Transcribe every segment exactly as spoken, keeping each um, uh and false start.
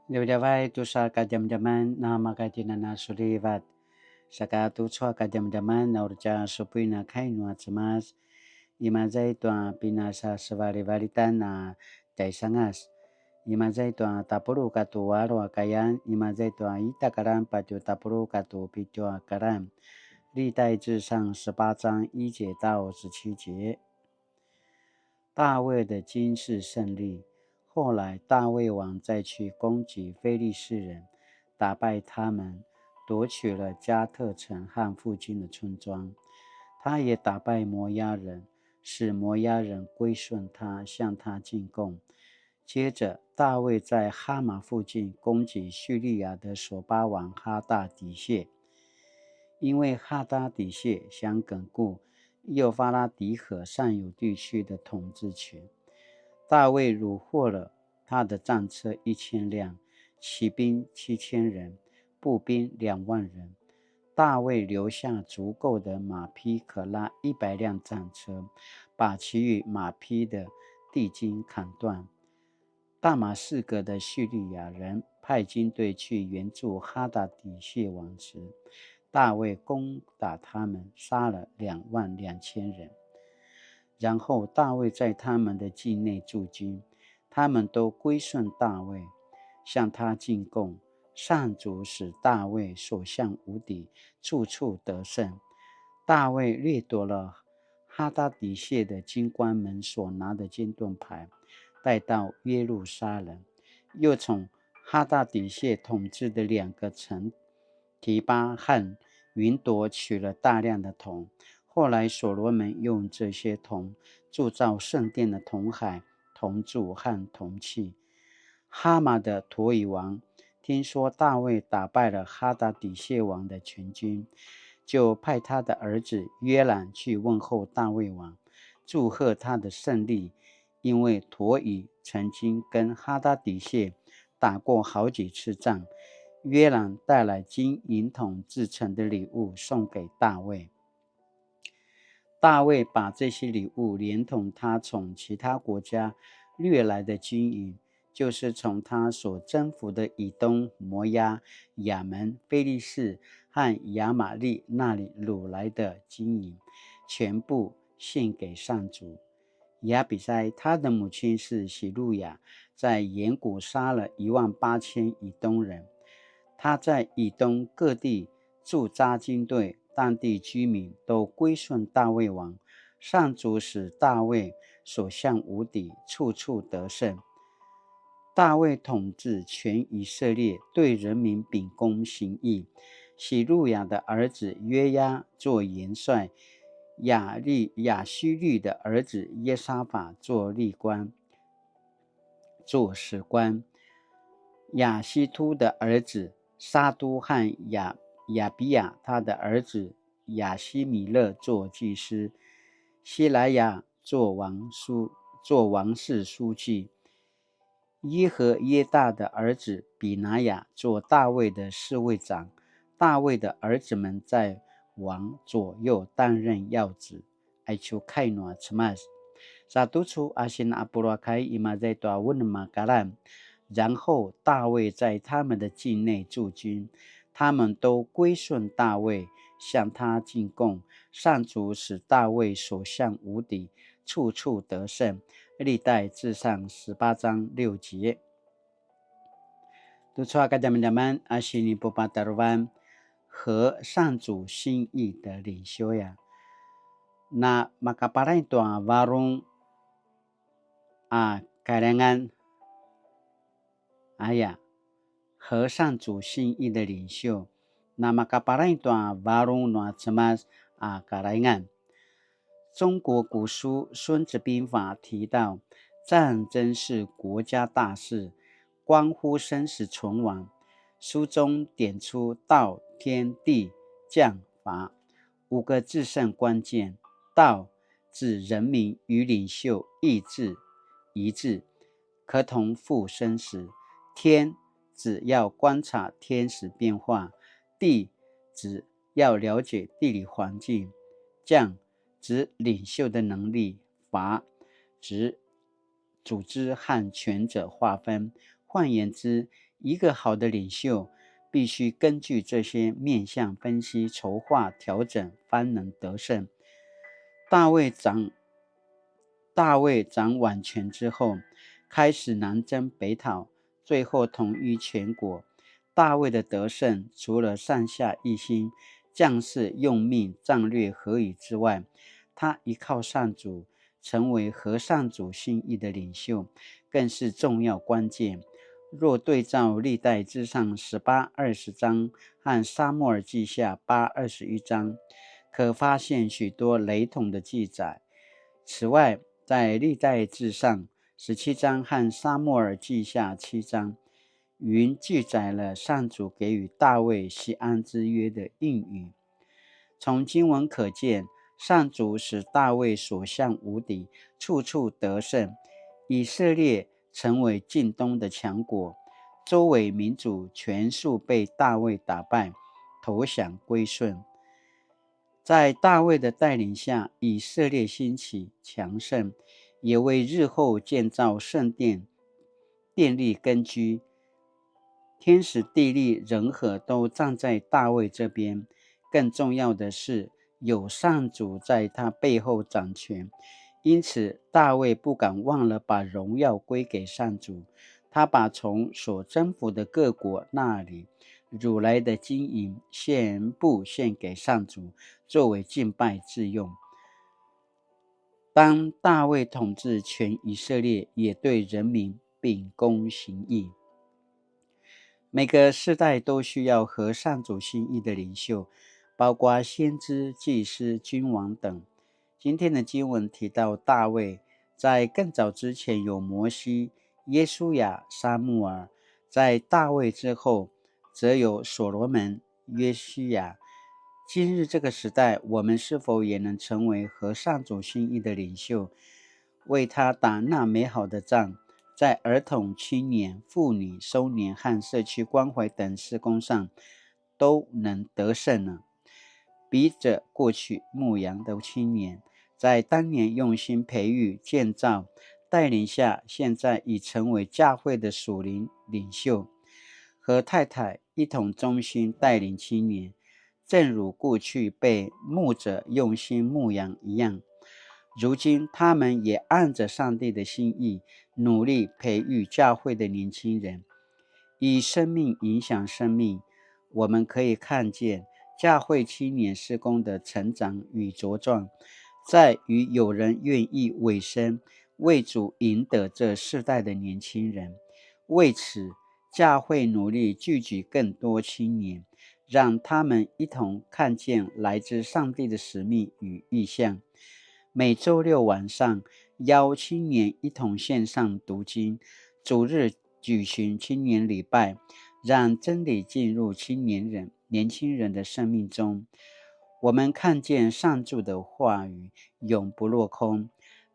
Djavadjavay tusa kadjamadjaman na makatjinana sulivat. Saka tucu a kadjamadjaman na uri tja supuin a kai nua Cemas. Imaza i tua pinasasevalivalitan a tjaisangas. Imaza i tua tapuluq katua alu a kayan. Imaza i tua ita a karan patje tapuluq katua pitju a karan. 歷代志上十八章一節到十七節。 大衛的軍事勝利。後來大衛王再去攻擊非利士人，打敗他們，奪取了迦特城和附近的村莊。他也打敗摩押人，使摩押人歸順他，向他進貢。接著，大衛在哈马附近攻擊叙利亞的所巴王哈大底谢，因为哈大底谢想巩固幼发拉底河上游地区的统治权。大卫俘获了他的战车一千辆，骑兵七千人，步兵两万人。大卫留下足够的马匹可拉一百辆战车，把其余马匹的蹄筋砍断。大马士革的叙利亚人派军队去援助哈大底谢王时，大卫攻打他们，杀了两万两千人。然后大卫在他们的境内驻军，他们都归顺大卫，向他进贡。上主使大卫所向无敌，处处得胜。大卫掠夺了哈大底谢的军官们所拿的金盾牌，带到耶路撒冷，又从哈大底谢统治的两个城提巴和云朵取了大量的铜。后来所罗门用这些铜铸造圣殿的铜海、铜柱和铜器。哈马的陀以王听说大卫打败了哈大底谢王的全军，就派他的儿子约兰去问候大卫王，祝贺他的胜利，因为陀以曾经跟哈大底谢打过好几次仗。约兰带来金银铜制成的礼物送给大卫。大卫把这些礼物连同他从其他国家掠来的金银，就是从他所征服的以东、摩押、亚门、非利士和亚玛力那里掳来的金银，全部献给上主。亚比筛，他的母亲是洗鲁雅，在岩谷杀了一万八千以东人。他在以东各地驻扎军队，当地居民都归顺大卫王。上主使大卫所向无敌，处处得胜。大卫统治全以色列，对人民秉公行义。洗鲁雅的儿子约押做元帅，亚利亚希律的儿子约沙法做历官，做史官。亚希突的儿子撒督和亚亚比亚，他的儿子亚希米勒做祭司。希莱亚做王书做王室书记。耶何耶大的儿子比拿雅做大卫的侍卫长。大卫的儿子们在王左右担任要职。Aicu kai nua Cemas. Sa tucu a sina a puluakai imaza i tua unem a karan. 然后大卫在他们的境内驻军，他们都归顺大卫，向他进贡。上主使大卫所向无敌，处处得胜。历代志上十八章六节。Tucu a kadjamadjaman a sinipupatarevan, 合上主心意的领袖 aya. Na makapalay tua varung a kalengan aya, 合上主心意的领袖. Na makapalay tua varung nua Cemas a kalengan. 中国古书《孙子兵法》提到，战争是国家大事，关乎生死存亡。书中点出道、天、地、将、法五个制胜关键。道指人民与领袖意志一致，可同赴生死。天指要观察天时变化，地指要了解地理环境，将指领袖的能力，法指组织和权责划分。换言之，一个好的领袖必须根据这些面向分析、筹划、调整，方能得胜。大卫掌大卫掌晚权之后，开始南征北讨，最后统一全国。大卫的得胜，除了上下一心、将士用命、战略合宜之外，他依靠上主，成为合上主心意的领袖，更是重要关键。若对照历代志上十八、二十章和撒母耳记下八、二十一章，可发现许多雷同的记载。此外，在历代志上十七章和撒母耳记下七章，云记载了上主给予大卫锡安之约的应允。从经文可见，上主使大卫所向无敌，处处得胜，以色列成为近东的强国，周围民族全数被大卫打败，投降归顺。在大卫的带领下，以色列兴起强盛，也为日后建造圣殿奠立根基。天时地利人和都站在大卫这边，更重要的是，有上主在他背后掌权，因此大卫不敢忘了把荣耀归给上主。他把从所征服的各国那里掳来的金银全部献给上主，作为敬拜之用。当大卫统治全以色列，也对人民秉公行义。每个世代都需要合上主心意的领袖，包括先知、祭司、君王等。今天的经文提到大卫，在更早之前有摩西、约书亚、撒母耳，在大卫之后则有所罗门、约书亚。今日这个时代，我们是否也能成为合上主心意的领袖，为他打那美好的仗，在儿童、青年、妇女、松年和社区关怀等事工上都能得胜呢？笔者过去牧养的青年，在当年用心培育、建造、带领下，现在已成为教会的属灵领袖，和太太一同忠心带领青年，正如过去被牧者用心牧养一样。如今他们也按着上帝的心意，努力培育教会的年轻人，以生命影响生命。我们可以看见教会青年事工的成长与茁壮，在于有人愿意委身，为主赢得这世代的年轻人。为此，教会努力聚集更多青年，让他们一同看见来自上帝的使命与意向。每周六晚上，邀青年一同线上读经，主日举行青年礼拜，让真理进入青年人、年轻人的生命中。我们看见上主的话语永不落空，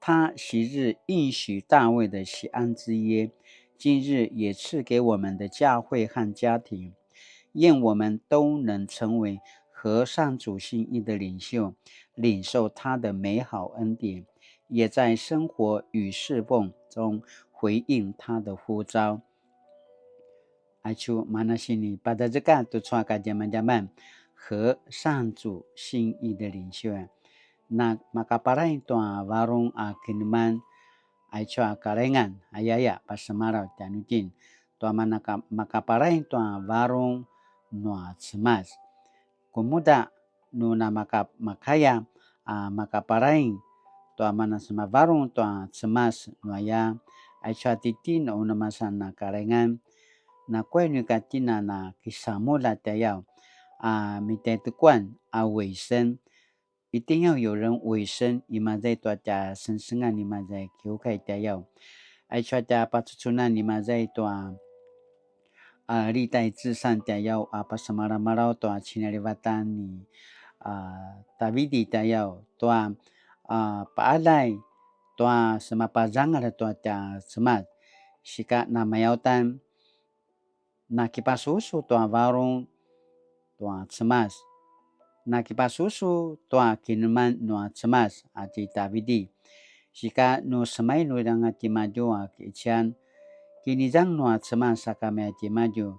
他昔日应许大卫的锡安之约，今日也赐给我们的教会和家庭。愿我们都能成为合上主心意的领袖，领受他的美好恩典，也在生活与侍奉中回应他的呼召。Aicu manasini padazeka tucu a kadjamadjaman, 合上主心意的领袖. Na makapalay tua varung a kineman, aicu a kalengan, ayaya, pasemalaw tjanuitjen, tua manaka-, makapalay tua varung nua Cemas. Kumuda nu namaka-, makaya a makapalay tua manasemavarung tua Cemas nuaya, aicu a titjen a unamasan na kalengan, nakuya nu ika tjen a na kisamulja tjayaw a mitaitekuan a 委身. 一定要有人委身, imaza i tua tja sengsengan, imaza i kiukay tjayaw. Aicu a tja pacucunan, imaza i tua, a, 历代志上 tjayaw, a, pasemalamalaw tua cinalivatan ni, a, Tavidi tjayaw, tua, a, paalay tua semapazangal tua tja Cemas, sika namayautan, nakipasusu tua varung tua Cemas. Nakipasusu tua kineman nua Cemas a ti Tavidi. Sika nu semainu anga timadju a ki'ician, kinizang nua Cemas a kamaya timadju,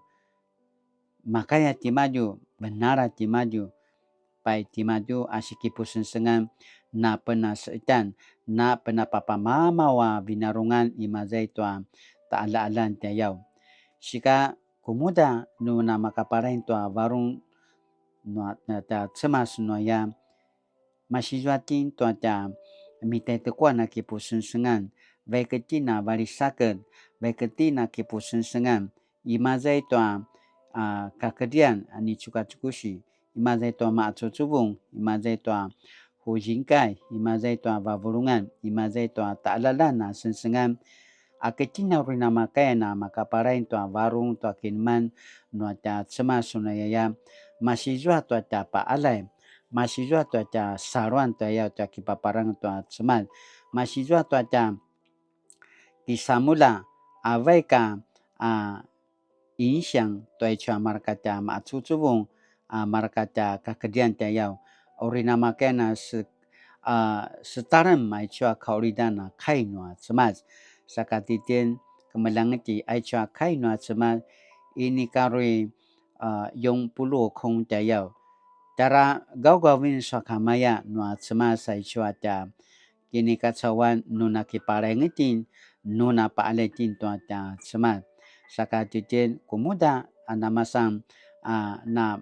makaya timadju, venala timadju, pai timadju a sikipusengsengan, na penasetan, na penapapamamaw a vinarungan imaza i tua ta'ala'alan tiayaw. Sika kumuda nu namakapalain tua varung nua, na, ta Cemas nuaya, masizua itjen tua tja mitaitekuan a kipusengsengan, vaik itjen a valisaked, vaik itjen a kipusengsengan, imaza i tua, a, kakedrian a nicukacukusi, imaza i tua ma'acucuvung, imaza i tua huzingkay, imaza i tua vavulungan, imaza i tua ta'alalan a sengsengan, a kitjen a uri namakaya na makapalain tua varung tua kineman nua tja Cemas sunayaya, masizua tua tja pa'alay, masizua tua tja saluan tuaya tua kipaparang tua Cemas, masizua tua tja kisamulja, a vaik a, a, 影响 tua aicu a marka tja ma'acucuvung, a marka tja kakedrian tiayaw. Uri namakaya na se-, a, setarem aicu a kaulidan a kai nua Cemas. Saka titjen kemeljang itjen aicu a kai nua Cemas, inika uri, a, 永不落空 tiayaw. Tjara gaugaven sakamaya nua Cemas aicu a tja kinikacauan nu nakipalaing itjen, nu napa'alay itjen tua tja Cemas. Saka titjen kumuda a namasan, a, na,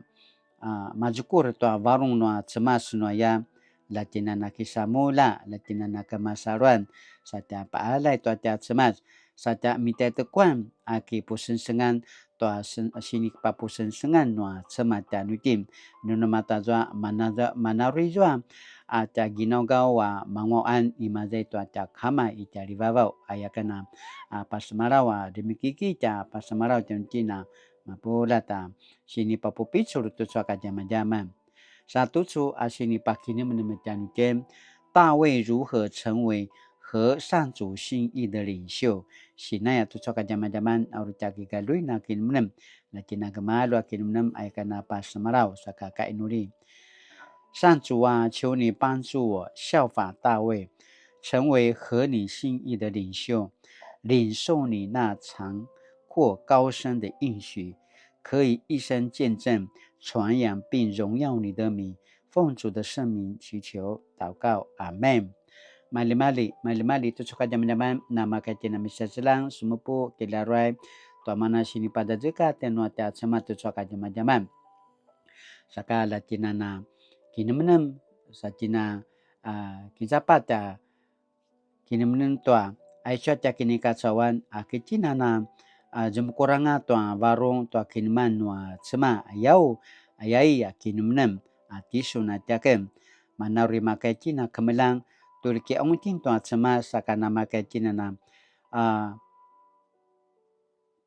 a, mazukur tua varung nua Cemas nuaya, la itjen a nakisamulja, la itjen a nakemasaluan, sa tja pa'alay tua tja Cemas, sa tja mitaitekuan a kipusengsengan tua sen-, sinikipapusengsengan nua Cemas tjanuitjen. Nu namatazua manaza-, manaruizua a tja ginaugaw a manguaqan imaza i tua tja kama i tjalivavaw, aya ken a, a, pasemalaw a, demikiki tja pasemalaw tjanuitjen a mapuljat a sinipapupicul tucu a kadjamadjaman. Sa tucu a sinipakinemenem tjanuitjen, 大衛如何成為合上主心意的領袖？ Sinaya tucu a kadjamadjaman a uri tja kigaljuin a kinemenem, la itjen a gemalju a kinemenem aya ken a pasemalaw saka kainuli. 上主啊，求你帮助我效法大衛，成为合你心意的领袖，领受你那长阔高深的应许，可以一生见证、传扬并荣耀你的名。奉主的圣名祈求祷告，阿们。Maljimalji, maljimalji tucu a kadjamadjaman, namaka itjen a misaseljang, semupu, kilaruay, tua mana sinipadazeka tjanuitjen a tja Cemas tucu a kadjamadjaman. Saka la itjen a na kinemenem, sa itjen a, a, kicapat a kinemenem tua aicu a tja kinikacauan a kitjen a na, a, zemukur anga tua varung tua kineman nua Cemas, ayau, ayai a kinemenem a tisun a tiaken. Mana uri makaya itjen a kemeljang, tu uri kiqaung itjen tua Cemas, saka namakaya itjen a na, a,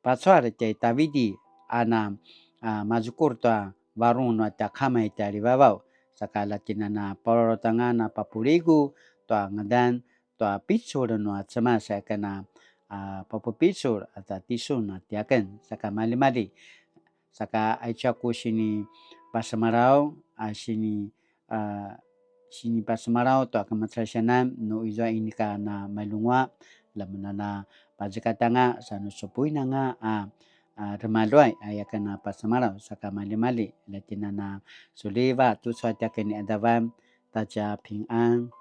pacual tjai Tavidi a na, a, mazukur tua varung nua tja kama i tjalivavaw, saka la itjen a na palalaut anga na papuligu tua ngadan tua picul nua Cemas aya ken a, a, papupicul a tja tisun a tiaken, saka maljimalji. Saka aicu a ku sinipasemalaw, a, sini a, sinipasemalaw tua kemacalisianan nu izua inika na malunguaq, la mun a na pazekatanga sa nu supuin anga a, a, remaluay aya ken a pasemalaw, saka maljimalji, la itjen a na suliva tucu a tiaken ni Adavan, ta tja pingan.